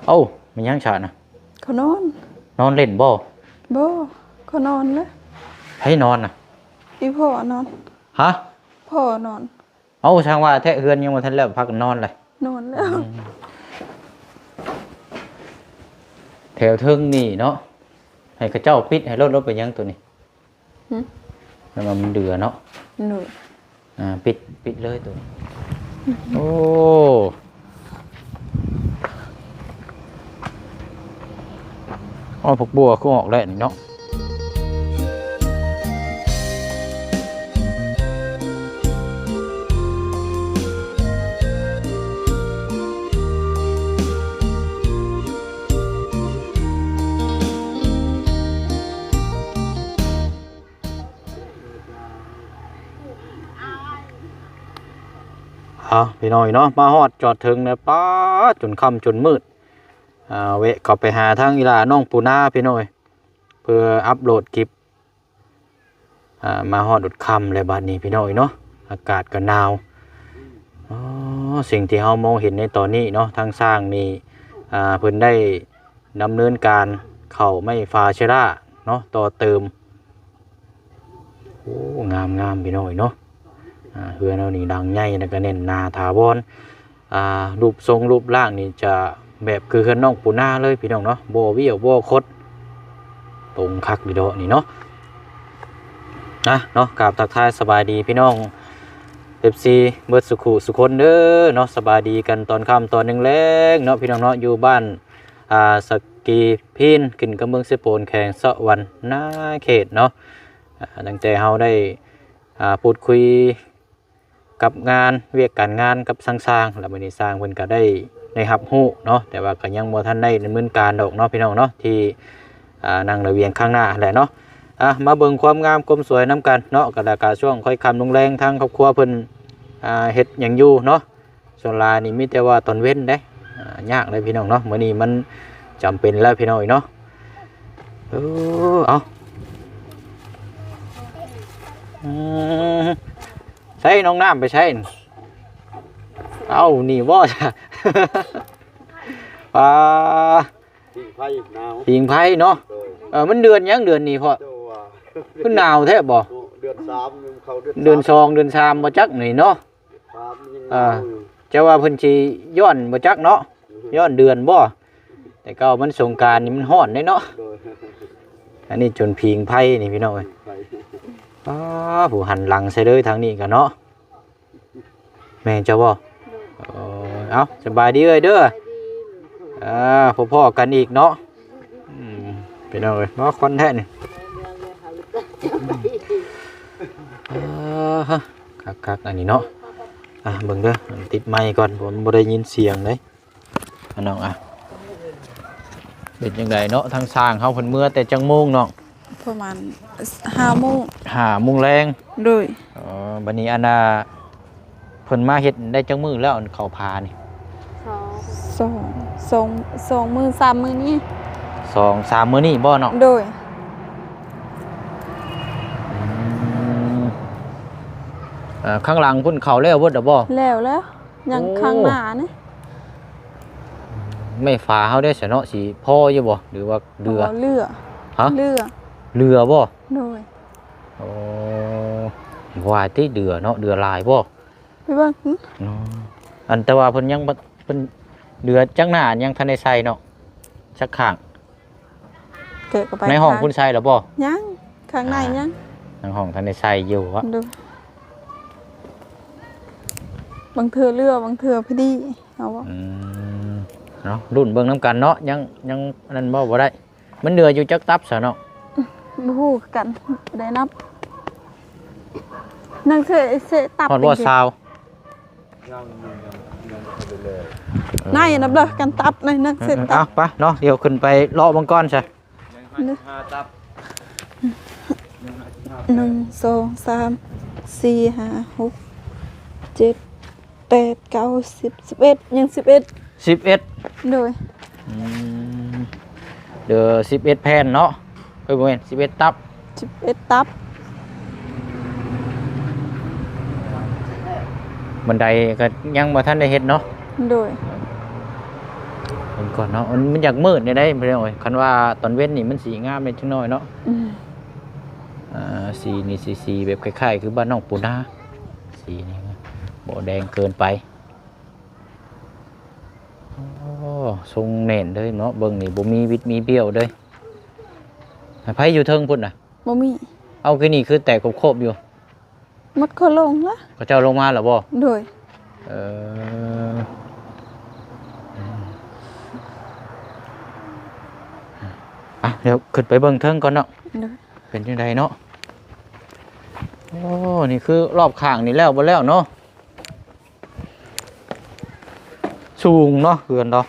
ເອົ້າ ແມ່ນຫຍັງຊະນະ? ເຂົານອນ. ນອນຫຼິ້ນບໍ່? ບໍ່ ເຂົານອນແລ້ວ. ໃຜນອນນະ? ອີ່ພໍ່ນອນ. ຮະ? ພໍ່ນອນ. ເອົ້າ ຊ່າງວ່າແທ້ ເຮືອນຍັງບໍ່ທັນແລ້ວ ພາກັນນອນແລ້ວ. ນອນແລ້ວ. ອືມ ແຖວເທິງນີ້ເນາະ ໃຫ້ເຂົາເຈົ້າປິດໃຫ້ໂລດ. ລົດເປັນຫຍັງໂຕນີ້? ຫຶ? ແລ້ວມັນເດືອເນາະ. ໂດຍ. ອ່າ ປິດ ປິດເລີຍໂຕນີ້. ໂອ້ ເອົາ ຜັກບົວຄືອອກແລ້ວນີ້ເນາະ. ເອົາ ພີ່ນ້ອງເນາະ ມາຮອດຈອດເຖິງແລ້ວ ປາດ ຈົນຄ່ຳຈົນມືດ. ອ່າ ແວະເຂົ້າໄປຫາທາງອີ່ຫຼ້ານ້ອງປູນາ ພີ່ນ້ອງເອີຍ ເພື່ອອັບໂຫຼດຄລິບ. ອ່າ ມາຮອດໂດດຄ່ຳແລ້ວບາດນີ້ ພີ່ນ້ອງເອີຍເນາະ ອາກາດກໍໜາວ. ອໍ ສິ່ງທີ່ເຮົາມອງເຫັນໃນຕອນນີ້ເນາະ ທາງຊ່າງນີ້ ອ່າ ເພິ່ນໄດ້ດຳເນີນການເຂົ້າໄມ້ຝາເຊລາເນາະ ຕໍ່ເຕີມ. ໂອ້ ງາມໆ ພີ່ນ້ອງເອີຍເນາະ. ອ່າ ເຮືອນເຮົານີ້ຫຼັງໃຫຍ່ ແລ້ວກໍແໜ້ນໜາຖາວອນ. ອ່າ ຮູບຊົງຮູບຮ່າງນີ້ຈະແບບຄືເຮືອນນ້ອງປູນາເລີຍ ພີ່ນ້ອງເນາະ ບໍ່ຫວ້ຽວບໍ່ຄົດ ຕົງຄັກດີດອກນີ້ເນາະ. ນະເນາະ ກາບທັກທາຍສະບາຍດີພີ່ນ້ອງ ເອັຟຊີ ເບິດສຸຂູສຸຄົນເດີເນາະ. ສະບາຍດີກັນຕອນຄ່ຳຕອນແລງໆເນາະ ພີ່ນ້ອງເນາະ ຢູ່ບ້ານ ອ່າ ສະກີພີນ ຂຶ້ນກັບເມືອງເຊໂປນ ແຂວງສະຫວັນນະເຂດເນາະ. ອ່າ ຕັ້ງແຕ່ເຮົາໄດ້ ອ່າ ພູດຄຸຍ ກັບງານ ວຽກການງານກັບທາງຊ່າງ ແລ້ວມື້ນີ້ຊ່າງເພິ່ນກໍໄດ້ ໄດ້ຮັບຮູ້ເນາະ ແຕ່ວ່າກໍຍັງບໍ່ທັນໄດ້ດຳເນີນການດອກເນາະ ພີ່ນ້ອງເນາະ ທີ່ ອ່າ ນັ່ງລະວຽງຂ້າງໜ້າຫັ້ນແຫຼະເນາະ. ອ່ະ ມາເບິ່ງຄວາມງາມຄວາມສວຍນຳກັນເນາະ. ກໍແລ້ວກໍຊ່ວງຄ່ອຍຄ່ຳລົງແລງ ທາງຄອບຄົວເພິ່ນ ອ່າ ເຮັດຫຍັງຢູ່ເນາະ. ສ່ວນຫຼາຍນີ້ມີແຕ່ວ່າຕອນເວັນເດ້ ອ່າ ຍາກເລີຍ ພີ່ນ້ອງເນາະ. ມື້ນີ້ມັນຈຳເປັນແລ້ວ ພີ່ນ້ອງເອີຍເນາະ. ເອີ ເອົາ ອືມ ໃສ ນ້ອງນ້ຳໄປໃສ? ເອົ້າ ນີ້ບໍ່ຊະ? ປາ ຜິງໄຟ ຜິງໄຟເນາະ. ໂດຍ. ເອີ ມັນເດືອນຫຍັງເດືອນນີ້ພໍ່? ເຈົ້າວ່າ ຄືໜາວແທ້ບໍ່? ເດືອນສາມ ເຂົ້າເດືອນ ເດືອນສອງ ເດືອນສາມບໍ່ຈັກນີ້ເນາະ. ສາມຍັງ ອ່າ ໜາວຢູ່. ເຈົ້າວ່າເພິ່ນຊິຍ້ອນບໍ່ຈັກເນາະ. ອືມ. ຍ້ອນເດືອນບໍ່? ແຕ່ເກົ່າມັນສົງການນີ້ມັນຮ້ອນເດ້ເນາະ. ໂດຍ. ອັນນີ້ຈົນຜິງໄຟນີ້ ພີ່ນ້ອງເອີຍ. ໄຟ. ອ້າ ຜູ້ຫັນຫຼັງໃສ່ເລີຍທາງນີ້ກໍເນາະ. ແມ່ນເຈົ້າບໍ່? ໂດຍ. ເອີ ເອົ້າ ສະບາຍດີເອີຍເດີ. ສະບາຍດີ. ອ່າ ພໍ້ໆກັນອີກເນາະ. ອືມ ພີ່ນ້ອງເອີຍ ມາຄວັນແທ້ນີ້. ເອີ ຄັກໆ ອັນນີ້ເນາະ. ອ່ະ ເບິ່ງເດີ ຕິດໄມກ່ອນ ເພາະມັນບໍ່ໄດ້ຍິນສຽງເດ້ ພີ່ນ້ອງ. ອ່ະ ເປັນຈັ່ງໃດເນາະ ທາງຊ່າງເຮົາເພິ່ນເມືອແຕ່ຈັກໂມງນ້ອງ? ປະມານຫ້າໂມງ. ຫ້າໂມງແລງ. ໂດຍ. ອໍ ບັດນີ້ອັນນ່າ ເພິ່ນມາເຮັດໄດ້ຈັກມື້ແລ້ວ ອັນເຂົ້າຜານີ້? ສອງ ສອງ ສອງ ສອງມື້ ສາມມື້ນີ້. ສອງສາມມື້ນີ້ບໍ່ນ້ອງ? ໂດຍ. ອືມ ເອີ ຂ້າງຫຼັງພຸ້ນເຂົ້າແລ້ວເບິດແລ້ວບໍ່? ແລ້ວແລ້ວ. ຍັງ ໂອ້ ຂ້າງໜ້ານີ້. ໄມ້ຝາເຮົາໄດ້ຊະເນາະ ຊິພໍຢູ່ບໍ່ ຫຼືວ່າເຫຼືອ? ເຫຼືອ. ຮະ? ເຫຼືອ. ເຫຼືອບໍ່? ໂດຍ. ໂອ້ ວ່າຕິເດືອເນາະ ເດືອຫຼາຍບໍ່? ໄປເບິ່ງ. ເນາະ ອັນ ແຕ່ວ່າເພິ່ນຍັງບໍ່ ເພິ່ນເດືອຈັກໜ້າຍັງທັນໄດ້ໃສ່ເນາະ ຈັກຂ້າງ. ເກີດກໍໄປ ໃນຫ້ອງ ຂ້າງ ພຸ້ນໃສ່ແລ້ວບໍ່? ຍັງ ຂ້າງໃນ ອ່າ ຍັງ ໃນຫ້ອງທັນໄດ້ໃສ່ຢູ່ວະ. ໂດຍ. ບາງເທື່ອເຫຼືອ ບາງເທື່ອພໍດີ ເອົາບໍ່? ອືມ ເນາະ ລຸ້ນເບິ່ງນຳກັນເນາະ. ຍັງ ຍັງອັນນັ້ນບໍ່ ບໍ່ໄດ້. ມັນເຫຼືອຢູ່ຈັກຕັບຊະເນາະ? ບໍ່ຮູ້ຄືກັນ ບໍ່ໄດ້ນັບ. ນັ່ງເສ ເສຕັບ ຮອດບໍ່ ຊາວ? ຍັງ ຍັງ ຍັງບໍ່ທັນໄດ້ແລ້ວ. ໃນນັບເດີ ກັນຕັບໃນ ນັ່ງເສຕັບ. ເອີ ເອົາ ໄປເນາະ ດຽວຂຶ້ນໄປເລາະເບິ່ງກ່ອນຊະ. ຍັງຫ້າສິບຫ້າຕັບ ຍັງຫ້າສິບຫ້າ ໜຶ່ງ ສອງ ສາມ ສີ່ ຫ້າ ຫົກ ເຈັດ ແປດ ເກົ້າ ສິບ ສິບເອັດ ຍັງສິບເອັດ. ສິບເອັດ. ໂດຍ. ອືມ ເດີ ສິບເອັດແຜ່ນເນາະ. ເອີ ບໍ່ແມ່ນ ສິບເອັດຕັບ. ສິບເອັດຕັບ. ບັນໄດກໍຍັງບໍ່ທັນໄດ້ເຮັດເນາະ. ໂດຍ. ເບິ່ງກ່ອນເນາະ ມັນ ມັນຢາກມືດແດ່ໃດ໋ພີ່ນ້ອງເອີຍ. ຄັນວ່າຕອນເວັນນີ້ມັນຊິງາມແດ່ຈັກໜ້ອຍເນາະ. ອືມ ອ່າ ສີນີ້ ສີ ສີແບບຄ້າຍໆຄືບ້ານນ້ອງປູນາ. ສີນີ້ບໍ່ແດງເກີນໄປ. ໂອ້ ຊົງແໜ້ນເລີຍເນາະ. ເບິ່ງນີ້ບໍ່ມີບິດມີບ້ຽວເລີຍ. ໃຜຢູ່ເທິງພຸ້ນນະ? ບໍ່ມີ. ເອົາ ຄືນີ້ຄືແຕກໂຄບໆຢູ່. ໝົດ ເຂົາລົງລະ. ເຂົາເຈົ້າລົງມາແລ້ວບໍ່? ໂດຍ. ເອີ ອ່ະ ດຽວຂຶ້ນໄປເບິ່ງເທິງກ່ອນເນາະ. ໂດຍ. ເປັນຈັ່ງໃດເນາະ? ໂອ້ ນີ້ຄືລອບຂ້າງນີ້ແລ້ວບໍ່ແລ້ວເນາະ. ສູງເນາະ ເຮືອນເນາະ.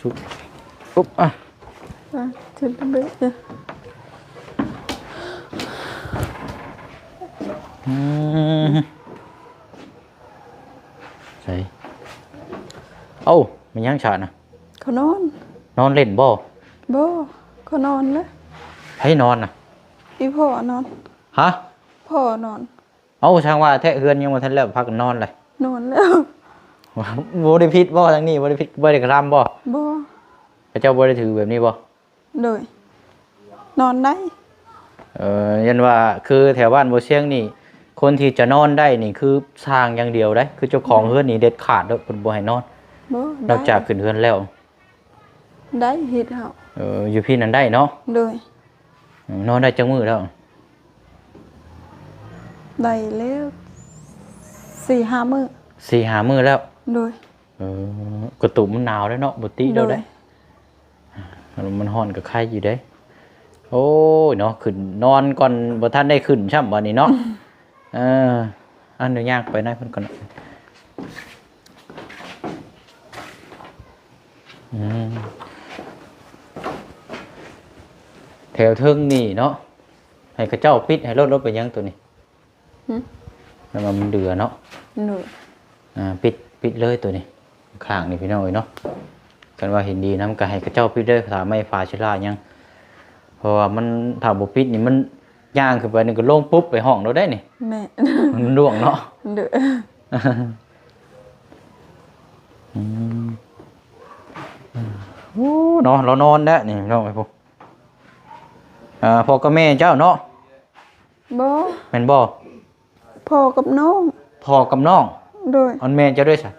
ສຸບ ປຸບ ອ່ະ ອ່ະ ເທິງລະເບີດເດີ. ອືມ ໃສ ເອົ້າ ແມ່ນຫຍັງຊະນະ? ເຂົານອນ. ນອນຫຼິ້ນບໍ່? ບໍ່ ເຂົານອນແລ້ວ. ໃຜນອນນະ? ອີ່ພໍ່ນອນ. ຮະ? ພໍ່ນອນ. ເອົ້າ ຊ່າງວ່າແທ້ ເຮືອນຍັງບໍ່ທັນແລ້ວ ພາກັນນອນແຫຼະ. ນອນແລ້ວ. ບໍ່ໄດ້ຜິດບໍ່ທາງນີ້? ບໍ່ໄດ້ຜິດ ບໍ່ໄດ້ກະທຳບໍ່? ບໍ່. ເຂົາເຈົ້າບໍ່ໄດ້ຖືແບບນີ້ບໍ່? ໂດຍ. ນອນໄດ້. ເອີ ຢ້ານວ່າຄືແຖວບ້ານບໍ່ຊຽງນີ້ ຄົນທີ່ຈະນອນໄດ້ນີ້ຄືຊ່າງຢ່າງດຽວໃດ໋ ຄືເຈົ້າຂອງເຮືອນນີ້ເດັດຂາດໂດດ ເພິ່ນບໍ່ໃຫ້ນອນ. ບໍ່ ນອກຈາກຂຶ້ນເຮືອນແລ້ວ. ໄດ້ ເຮັດເຮົາ. ເອີ ຢູ່ພີ້ນັ້ນໄດ້ເນາະ? ໂດຍ. ນອນໄດ້ຈັກມື້ແລ້ວ? ໄດ້ແລ້ວ ສີ່ຫ້າມື້. ສີ່ຫ້າມື້ແລ້ວ? ໂດຍ. ເອີ ກະຕຸມມັນໜາວເດ້ເນາະ ບໍ່ຕິແລ້ວເດ້. ໂດຍ. ມັນຮ້ອນກະໄຄຢູ່ເດ້. ໂອ້ຍເນາະ ຂຶ້ນນອນກ່ອນ ບໍ່ທັນໄດ້ຂຶ້ນຊ້ຳບາດນີ້ເນາະ. ເອີ ອັນ ດຽວຍ່າງໄປໃນເພິ່ນກ່ອນ. ອືມ ແຖວເທິງນີ້ເນາະ ໃຫ້ເຂົາເຈົ້າປິດໃຫ້ໂລດ. ໂລດເປັນຫຍັງໂຕນີ້? ຫຶ? ແລ້ວມັນເດືອເນາະ. ໂດຍ. ອ່າ ປິດ ປິດເລີຍໂຕນີ້ ຂ້າງນີ້ພີ່ນ້ອງເອີຍເນາະ. ຄັນວ່າເຫັນດີນຳກະໃຫ້ເຂົາເຈົ້າປິດເດີ ຖ້າໄມ້ຝາຊິລາຫຍັງ ເພາະວ່າມັນ ຖ້າບໍ່ປິດນີ້ມັນຍ່າງຂຶ້ນໄປນີ້ກະລົງປຸບໄປຫ້ອງໂລດໄດ໋ນີ້. ແມ່ນ. ມັນລ່ວງເນາະ. ໂດຍ. ອືມ ໂອ້ ເນາະ ລາວນອນແລ້ວນີ້ພີ່ນ້ອງເອີຍ. ພໍ່ກັບແມ່ເຈົ້າເນາະ? ບໍ່. ແມ່ນບໍ່? ພໍ່ກັບນ້ອງ. ພໍ່ກັບນ້ອງ. ໂດຍ. ອັນແມ່ເຈົ້າເດ້ຊະ?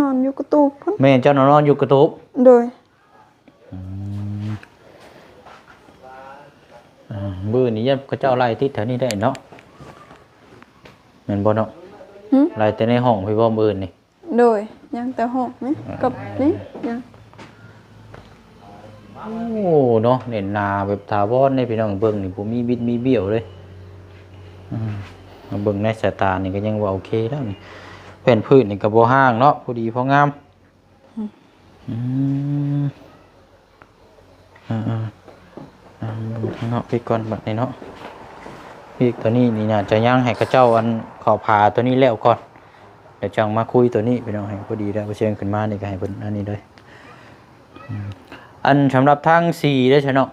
ນອນຢູ່ກະຕູບພຸ້ນ. ແມ່ເຈົ້ານອນຢູ່ກະຕູບ. ໂດຍ. ອືມ ອ່າ ມື້ນີ້ຢ້ານເຂົາເຈົ້າໄລ່ຕິດແຖວນີ້ໄດ້ເນາະ ແມ່ນບໍ່ເນາະ? ຫຶ? ໄລ່ແຕ່ໃນຫ້ອງພີ້ບໍ່ມື້ນີ້? ໂດຍ. ຍັງແຕ່ຫ້ອງນີ້ ອ່າ ກັບນີ້ຍັງ. ໂອ້ ເນາະ ແໜ້ນໜາແບບຖາວອນເດ້ພີ່ນ້ອງ. ເບິ່ງນີ້ບໍ່ມີບິດມີບ້ຽວເລີຍ. ອືມ ມາເບິ່ງໃນສາຍຕານີ້ກະຍັງວ່າໂອເຄແລ້ວນີ້. ແຜ່ນພື້ນນີ້ກະບໍ່ຮ້າງເນາະ ພໍດີພໍງາມ. ອືມ ອືມ ອ່າໆ ເບິ່ງທາງນອກພີ້ກ່ອນບາດນີ້ເນາະ. ພີ້ໂຕນີ້ນີ້ໜ້າຈະຍັງໃຫ້ເຂົາເຈົ້າ ອັນ ເຂົາພາໂຕນີ້ແລ້ວກ່ອນ ດຽວຈັ່ງມາຄຸຍໂຕນີ້ພີ່ນ້ອງ. ໃຫ້ພໍດີແລ້ວ ບໍ່ຊຽງຂຶ້ນມານີ້ກະໃຫ້ເພິ່ນອັນນີ້ເລີຍ. ອືມ ອັນ ສຳລັບທາງສີເດ້ຊະເນາະ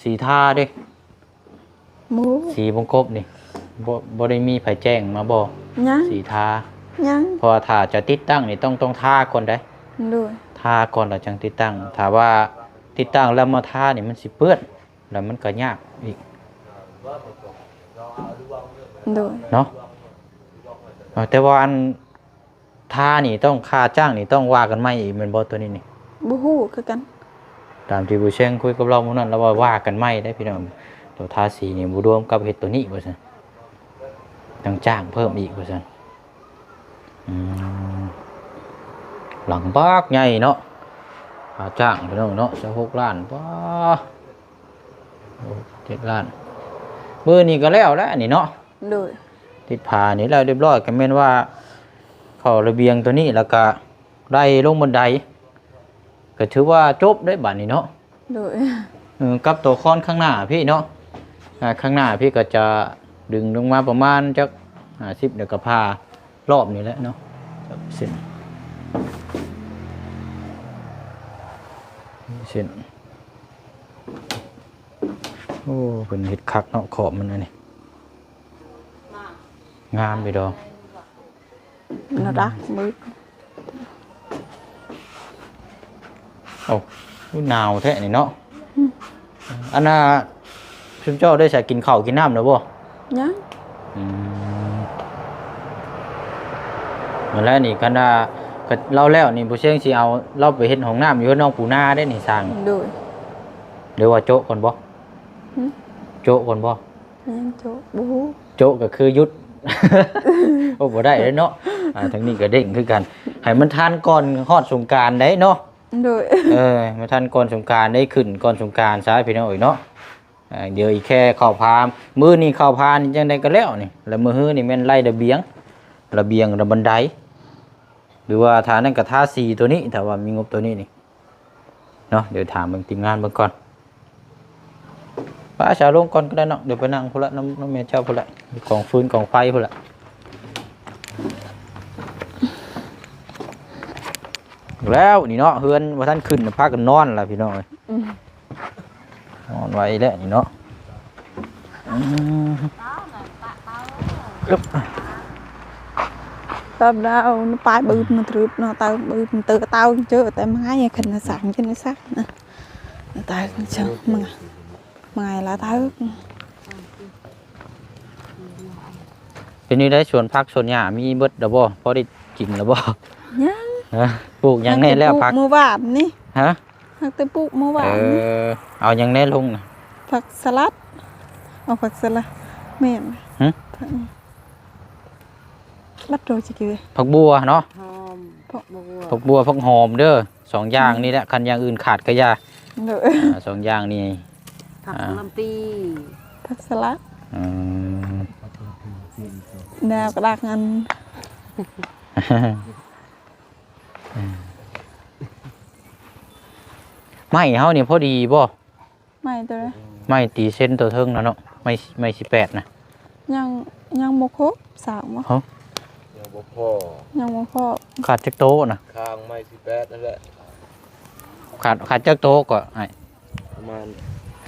ສີທາເດ້. ໝູ່ ສີວົງກົບນີ້ ບໍ່ ບໍ່ໄດ້ມີໃຜແຈ້ງມາບໍ່? ຍັງ. ສີທາ ຍັງ. ເພາະວ່າຖ້າຈະຕິດຕັ້ງນີ້ຕ້ອງ ຕ້ອງທາກ່ອນໄດ໋. ໂດຍ. ທາກ່ອນແລ້ວຈັ່ງຕິດຕັ້ງ. ຖ້າວ່າຕິດຕັ້ງແລ້ວມາທານີ້ມັນຊິເປື້ອນ ແລ້ວມັນກະຍາກອີກ. ໂດຍ. ເນາະ ເອີ ແຕ່ວ່າອັນ ທານີ້ຕ້ອງ ຄ່າຈ້າງນີ້ຕ້ອງວ່າກັນໃໝ່ອີກແມ່ນບໍ່ໂຕນີ້ນີ້? ບໍ່ຮູ້ຄືກັນ. ຕາມທີ່ຜູ້ແຊງຄຸຍກັບລາວມື້ນັ້ນ ລາວວ່າ ວ່າກັນໃໝ່ເດ້ພີ່ນ້ອງ. ໂຕທາສີນີ້ບໍ່ລວມກັບເຮັດໂຕນີ້ວ່າຊັ້ນ ຕ້ອງຈ້າງເພີ່ມອີກວ່າຊັ້ນ. ອືມ ຫຼັງບັກໃຫຍ່ເນາະ ຄ່າຈ້າງພີ່ນ້ອງເນາະ ຊາວຫົກລ້ານ. ປ້າ ເຈັດລ້ານ. ມື້ນີ້ກະແລ້ວແລ້ວນີ້ເນາະ. ໂດຍ. ຕິດຝານີ້ແລ້ວຮຽບຮ້ອຍ ກະແມ່ນວ່າເຂົ້າລະບຽງໂຕນີ້ ແລ້ວກະໄລ່ລົງບັນໄດ ກະຖືວ່າຈົບໄດ໋ບາດນີ້ເນາະ. ໂດຍ. ເອີ ກັບໂຕຄອນຂ້າງໜ້າພີ້ເນາະ ອ່າ ຂ້າງໜ້າພີ້ກະຈະດຶງລົງມາປະມານຈັກຫ້າສິບ ແລ້ວກະຜ່າລອບນີ້ແຫຼະເນາະ ເສັ້ນ ເສັ້ນ. ໂອ້ ເພິ່ນເຮັດຄັກເນາະ ຂອບມັນອັນນີ້ ງາມຢູ່ດອກ. ໜ້າດັກມືດ. ໂອ້ ໜາວແທ້ນີ້ເນາະ. ອືມ ອັນນ່າ ຊຸມເຈົ້າໄດ້ສາກິນເຂົ້າກິນນ້ຳແລ້ວບໍ່? ຍັງ. ອືມ ນັ້ນແຫຼະນີ້ ຄັນວ່າລາວແລ້ວນີ້ ບໍ່ຊຽງຊິເອົາລາວໄປເຮັດຫ້ອງນ້ຳຢູ່ເຮືອນນ້ອງປູນາເດ້ນີ້ ສ້າງ. ໂດຍ. ຫຼືວ່າໂຈະກ່ອນບໍ່? ຫຶ? ໂຈະກ່ອນບໍ່? ຍັງໂຈະ ບໍ່ຮູ້. ໂຈະກໍຄືຢຸດ. ໂອ້ ບໍ່ໄດ້ເດ້ເນາະ. ອ່າ ທາງນີ້ກໍເລັ່ງຄືກັນ ໃຫ້ມັນທັນກ່ອນຮອດສົງການໄດ໋ເນາະ. ໂດຍ. ເອີ ໃຫ້ມັນທັນກ່ອນສົງການໄດ໋ ຂຶ້ນກ່ອນສົງການຊະ ພີ່ນ້ອງເອີຍເນາະ. ອ່າ ດຽວອີກແຄ່ເຂົ້າພານ ມື້ນີ້ເຂົ້າພານຈັ່ງໃດກໍແລ້ວນີ້ ແລ້ວມື້ຮືນີ້ແມ່ນໄລ່ລະບຽງ ລະບຽງ ລະບັນໄດ ຫຼືວ່າຖ້ານັ້ນກໍທາສີໂຕນີ້ ຖ້າວ່າມີງົບໂຕນີ້ນີ້ ເນາະ. ດຽວຖາມເບິ່ງທີມງານເບິ່ງກ່ອນ. ໄປ ຊະ ລົງກ່ອນກໍໄດ້ເນາະ. ດຽວໄປນັ່ງພຸ້ນລະ ນຳ ນຳແມ່ເຈົ້າພຸ້ນລະ ກອງຟືນກອງໄຟພຸ້ນລະ. ແລ້ວນີ້ເນາະ ເຮືອນບໍ່ທັນຂຶ້ນ ພາກັນນອນລະ ພີ່ນ້ອງເອີຍ. ອືມ ນອນໄວແລ້ວນີ້ເນາະ. ອືມ ຕາມດາວ ປາຍບຶດມາຕຣຶບເນາະ ຕາຍບຶດ ເຕີເຕົາເຈີ ແຕ່ມາໃຫ້ຂຶ້ນມາສັງ ຂຶ້ນມາສັກນະ ຕາຍເຊີ ມາ ມາລະຕາຍ. ເປັນຈັ່ງໃດ ສວນຜັກສວນຫຍ້າມີເບິດແລ້ວບໍ່? ພໍໄດ້ກິນແລ້ວບໍ່? ຍັງ. ຮະ? ປູກຫຍັງແນ່ແລ້ວຜັກ? ປູກມື້ວານນີ້. ຮະ? ຫາກແຕ່ປູກມື້ວານນີ້. ເອີ ເອົາຫຍັງແນ່ລົງນະ? ຜັກສະຫຼັດ. ເອົາຜັກສະຫຼັດ ແມ່ນ. ຫຶ? ຜັກ ບັດໂດຊິກິນ ຜັກບົວເນາະ. ຫອມ ຜັກບົວ ຜັກບົວ ຜັກຫອມເດີ ສອງຢ່າງນີ້ແຫຼະ ຄັນຢ່າງອື່ນຂາດກະຢ່າ. ໂດຍ. ອ່າ ສອງຢ່າງນີ້ ຜັກ ອ່າ ລຳປີ ຜັກສະຫຼັດ. ອືມ ແນວກະດັກອັນ ໄມ້ເຮົານີ້ພໍດີບໍ່? ໄມ້ໂຕໃດ? ໄມ້ຕີເຊັນໂຕເທິງນະເນາະ ໄມ້ ໄມ້ສິບແປດນະ. ຍັງ ຍັງບໍ່ຄົບ ສາກບໍ່? ຮະ? ຍັງບໍ່ພໍ ຍັງບໍ່ພໍ. ຂາດຈັກໂຕນະ? ຂ້າງໄມ້ສິບແປດນັ້ນແຫຼະ. ຂາດ ຂາດຈັກໂຕກໍອ້າຍ? ປະມານ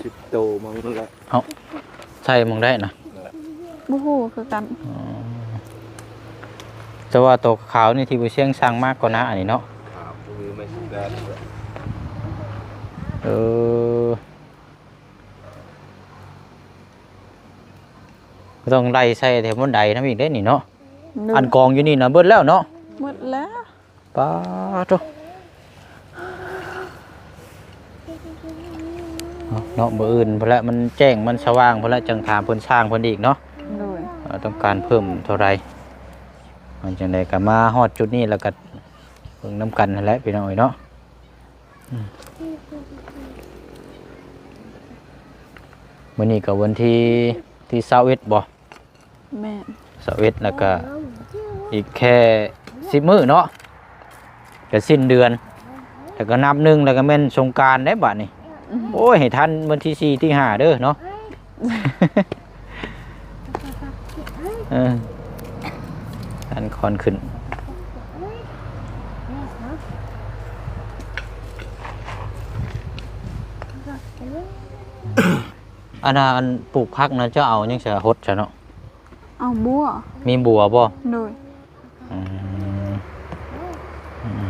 ສິບໂຕມັ້ງນັ້ນແຫຼະ. ເອົາ ໃສ່ໝ່ອງໃດນະ? ບໍ່ຮູ້ຄືກັນ. ອໍ ແຕ່ວ່າໂຕຂາວນີ້ທີ່ບໍ່ຊຽງສັ່ງມາກ່ອນໜ້ານີ້ເນາະ. ຂາວ ມີໄມ້ສິບແປດ. ເອີ ກໍຕ້ອງໄລ່ໃສ່ແຖວບັນໄດນຳອີກເດ້ນີ້ເນາະ. ໂດຍ. ອັນກອງຢູ່ນີ້ນະເບິດແລ້ວເນາະ? ເບິດແລ້ວ. ປາໂທ້ ເນາະ ມື້ອື່ນພຸ້ນແຫຼະ ມັນແຈ້ງມັນສະຫວ່າງພຸ້ນແຫຼະ ຈັ່ງຖາມເພິ່ນຊ່າງເພິ່ນອີກເນາະ. ໂດຍ. ເອີ ຕ້ອງການເພີ່ມເທົ່າໃດ. ເອົາ ຈັ່ງໃດກໍມາຮອດຈຸດນີ້ແລ້ວກໍເບິ່ງນຳກັນຫັ້ນແຫຼະ ພີ່ນ້ອງເອີຍເນາະ. ອືມ ມື້ນີ້ກໍວັນທີ ທີຊາວເອັດບໍ່? ແມ່ນ. ຊາວເອັດ ແລ້ວກໍອີກແຄ່ສິບມື້ເນາະ ກໍສິ້ນເດືອນ ແລ້ວກໍນັບໜຶ່ງ ແລ້ວກໍແມ່ນສົງການໄດ໋ບາດນີ້. ອືມ ໂອ້ຍ ໃຫ້ທັນວັນທີສີ່ ທີຫ້າເດີເນາະ. ເອີ ອັນຄອນຂຶ້ນ ອັນນ່າ ອັນປູກຜັກນະ ເຈົ້າເອົາຫຍັງຊະຫົດຊະເນາະ? ເອົາບົວ. ມີບົວບໍ່? ໂດຍ. ອືມ ອືມ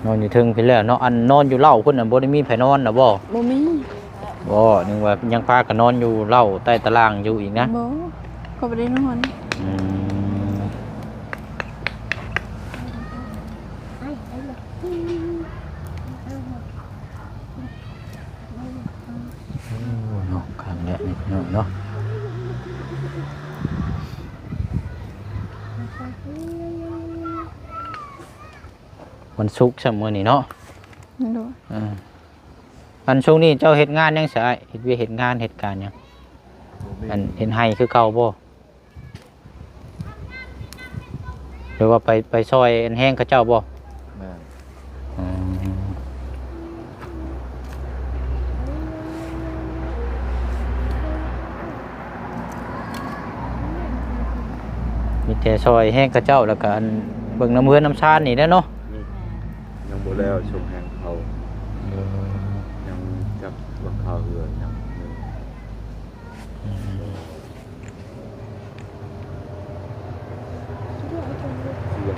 ນອນຢູ່ເທິງພີ້ແລ້ວເນາະ. ອັນນອນຢູ່ເລົ້າພຸ້ນນະ ບໍ່ໄດ້ມີໃຜນອນນະບໍ່? ບໍ່ມີ. ບໍ່ ນຶກວ່າຍັງພາກັນນອນຢູ່ເລົ້າໃຕ້ຕາລ່າງຢູ່ອີກນະ. ບໍ່ ກໍບໍ່ໄດ້ນອນ. ອືມ ໂອ້ ເນາະ ຄັກແຫຼະນີ້ເນາະ ເນາະ. ວັນສຸກຊ້ຳມື້ນີ້ເນາະ. ໂດຍ. ເອີ ອັນຊ່ວງນີ້ເຈົ້າເຮັດງານຫຍັງຊະອ້າຍ? ເຮັດວຽກເຮັດງານເຮັດການຫຍັງ? ບໍ່ມີ. ອັນເຮັດໄຮ່ຄືເກົ່າບໍ່? ຫຼືວ່າໄປ ໄປຊ່ອຍອັນແຮງເຂົາເຈົ້າບໍ່? ແມ່ນ. ອືມ ມີແຕ່ຊ່ອຍແຮງເຂົາເຈົ້າ ແລ້ວກໍອັນເບິ່ງນຳເຮືອນນຳຊານນີ້ແຫຼະເນາະ. ອືມ ຍັງບໍ່ແລ້ວ ຊ່ວງແຮງເຂົາ. ເອີ ຍັງຈັກຫຼັງຄາເຮືອນຍັງ. ອືມ ເສຍງ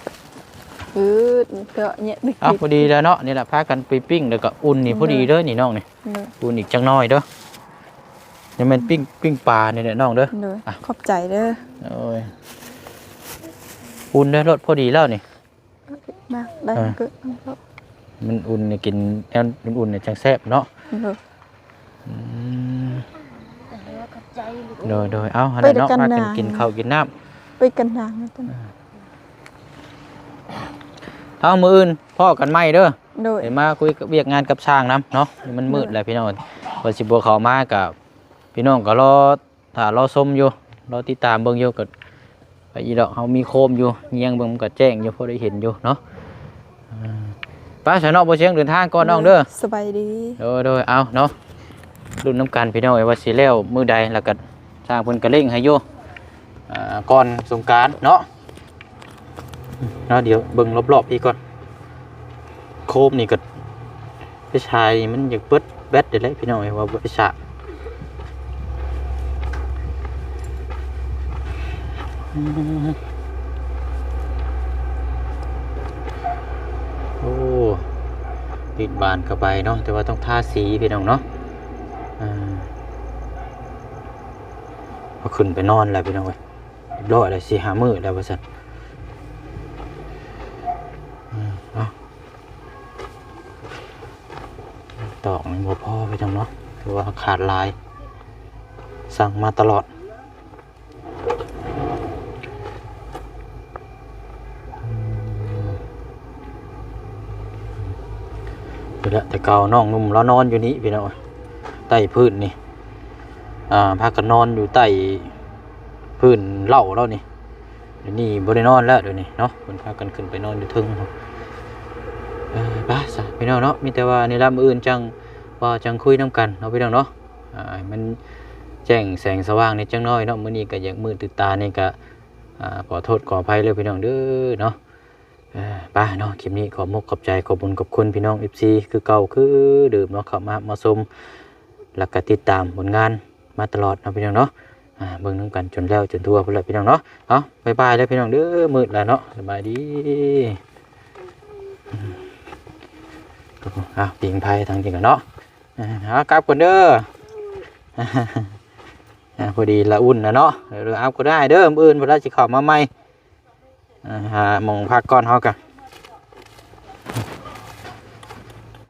ອືດ ເຈາະແຍະໄປ ເອົາ ກິນ ພໍດີແລ້ວເນາະ. ນີ້ລະ ພາກັນໄປປີ້ງ ແລ້ວກໍອຸ່ນນີ້ ໂດຍ ພໍດີເດີ ນີ້ນ້ອງນີ້ ໂດຍ ອຸ່ນອີກຈັກໜ້ອຍເດີ. ນີ້ແມ່ນປີ້ງ ປີ້ງປານີ້ແຫຼະນ້ອງເດີ. ໂດຍ ອ່ະ ຂອບໃຈເດີ. ໂອ້ຍ ອຸ່ນເດີ ລົດພໍດີແລ້ວນີ້ ມາໄດ້ ເອີ ເກີດ ມັນອຸ່ນນີ້ ກິນແນວອຸ່ນໆນີ້ຈັ່ງແຊບເນາະ. ໂດຍ ອືມ ຂອບໃຈລູກ. ໂດຍໆ ເອົາ ຫັ້ນແຫຼະເນາະ ໄປກັນ ພາກັນກິນເຂົ້າກິນນ້ຳ ໄປກັນນາງ. ເອົາ ມື້ອື່ນພໍ້ກັນໃໝ່ເດີ. ໂດຍ ໄດ້ມາຄຸຍກັບວຽກງານກັບຊ່າງນຳເນາະ. ມັນມືດ ໂດຍ ແລ້ວພີ່ນ້ອງ ວ່າຊິບໍ່ເຂົ້າມາ ກະພີ່ນ້ອງກໍລໍຖ້າລໍຊົມຢູ່ ລໍຕິດຕາມເບິ່ງຢູ່. ກໍໄປອີດອກ ເຮົາມີໂຄມຢູ່ ແຍງເບິ່ງມັນກໍແຈ້ງຢູ່ ພໍໄດ້ເຫັນຢູ່ເນາະ. ອ່າ ໄປຊະເນາະ ບໍ່ສຽງ ເດີນທາງກ່ອນນ້ອງເດີ. ໂດຍ ສະບາຍດີ. ໂດຍໆ ເອົາເນາະ ລຸ້ນນຳກັນພີ່ນ້ອງເອີຍ ວ່າຊິແລ້ວມື້ໃດ. ແລ້ວກໍຊ່າງເພິ່ນກໍເລັ່ງໃຫ້ຢູ່ ອ່າ ກ່ອນສົງການເນາະ. ເນາະ ດຽວເບິ່ງລອບໆອີກກ່ອນ. ໂຄມນີ້ກໍໄຟສາຍມັນຢາກເບິດແບັດເດ້ແຫຼະພີ່ນ້ອງເອີຍ ວ່າບໍ່ໄດ້ສາກ. ໂອ້ ຕິດບານເຂົ້າໄປເນາະ ແຕ່ວ່າຕ້ອງທາສີພີ່ນ້ອງເນາະ. ອ່າ ເອົາຂຶ້ນໄປນອນແລ້ວພີ່ນ້ອງເອີຍ. ຮຽບຮ້ອຍແລ້ວ ສີ່ຫ້າມື້ແລ້ວວ່າຊັ້ນ. ອືມ ເອົາ ຕອກນີ້ບໍ່ພໍໄປຈັ່ງເນາະ ຖືວ່າຂາດຫຼາຍ ສັ່ງມາຕະຫຼອດ. ອືມ ນີ້ແຫຼະ ແຕ່ເກົ່ານ້ອງໜຸ່ມລາວນອນຢູ່ນີ້ພີ່ນ້ອງ ໃຕ້ພື້ນນີ້ ອ່າ ພາກັນນອນຢູ່ໃຕ້ພື້ນເລົ້າແລ້ວນີ້. ດຽວນີ້ບໍ່ໄດ້ນອນແລ້ວ ດຽວນີ້ເນາະ ເພິ່ນພາກັນຂຶ້ນໄປນອນຢູ່ເທິງ. ເອີ ໄປຊະພີ່ນ້ອງເນາະ ມີແຕ່ວ່ານີ້ລະ ມື້ອື່ນຈັ່ງເວົ້າຈັ່ງຄຸຍນຳກັນເນາະພີ່ນ້ອງເນາະ. ອ່າ ໃຫ້ມັນແຈ້ງແສງສະຫວ່າງແດ່ຈັກໜ້ອຍເນາະ. ມື້ນີ້ກໍຢາກມືດຕື່ນຕາແດ່ ກໍ ອ່າ ຂໍໂທດຂໍອະໄພເດີພີ່ນ້ອງເດີເນາະ. ເອີ ໄປເນາະ ຄລິບນີ້ຂໍມຸກຂອບໃຈ ຂອບບຸນຂອບຄຸນພີ່ນ້ອງ ເອັຟຊີ ຄືເກົ່າຄືເດີມເນາະ ເຂົ້າມາຮັບມາຊົມ ແລ້ວກໍຕິດຕາມຜົນງານມາຕະຫຼອດເນາະພີ່ນ້ອງເນາະ. ອ່າ ເບິ່ງນຳກັນຈົນແລ້ວຈົນທົ່ວພຸ້ນແຫຼະພີ່ນ້ອງເນາະ. ເອົາ ບາຍບາຍເດີພີ່ນ້ອງເດີ ມືດແລ້ວເນາະ ສະບາຍດີ. ເອົາ ປິງໄຟທາງນີ້ກ່ອນເນາະ. ເອົາ ກັບກ່ອນເດີ. ອ່າ ພໍດີລະອຸ່ນນະເນາະ. ເອົາ ກໍໄດ້ເດີ ມື້ອື່ນເວລາຊິເຂົ້າມາໃໝ່. ອ່າ ຫາໝ່ອງພັກກ່ອນເຮົາກະ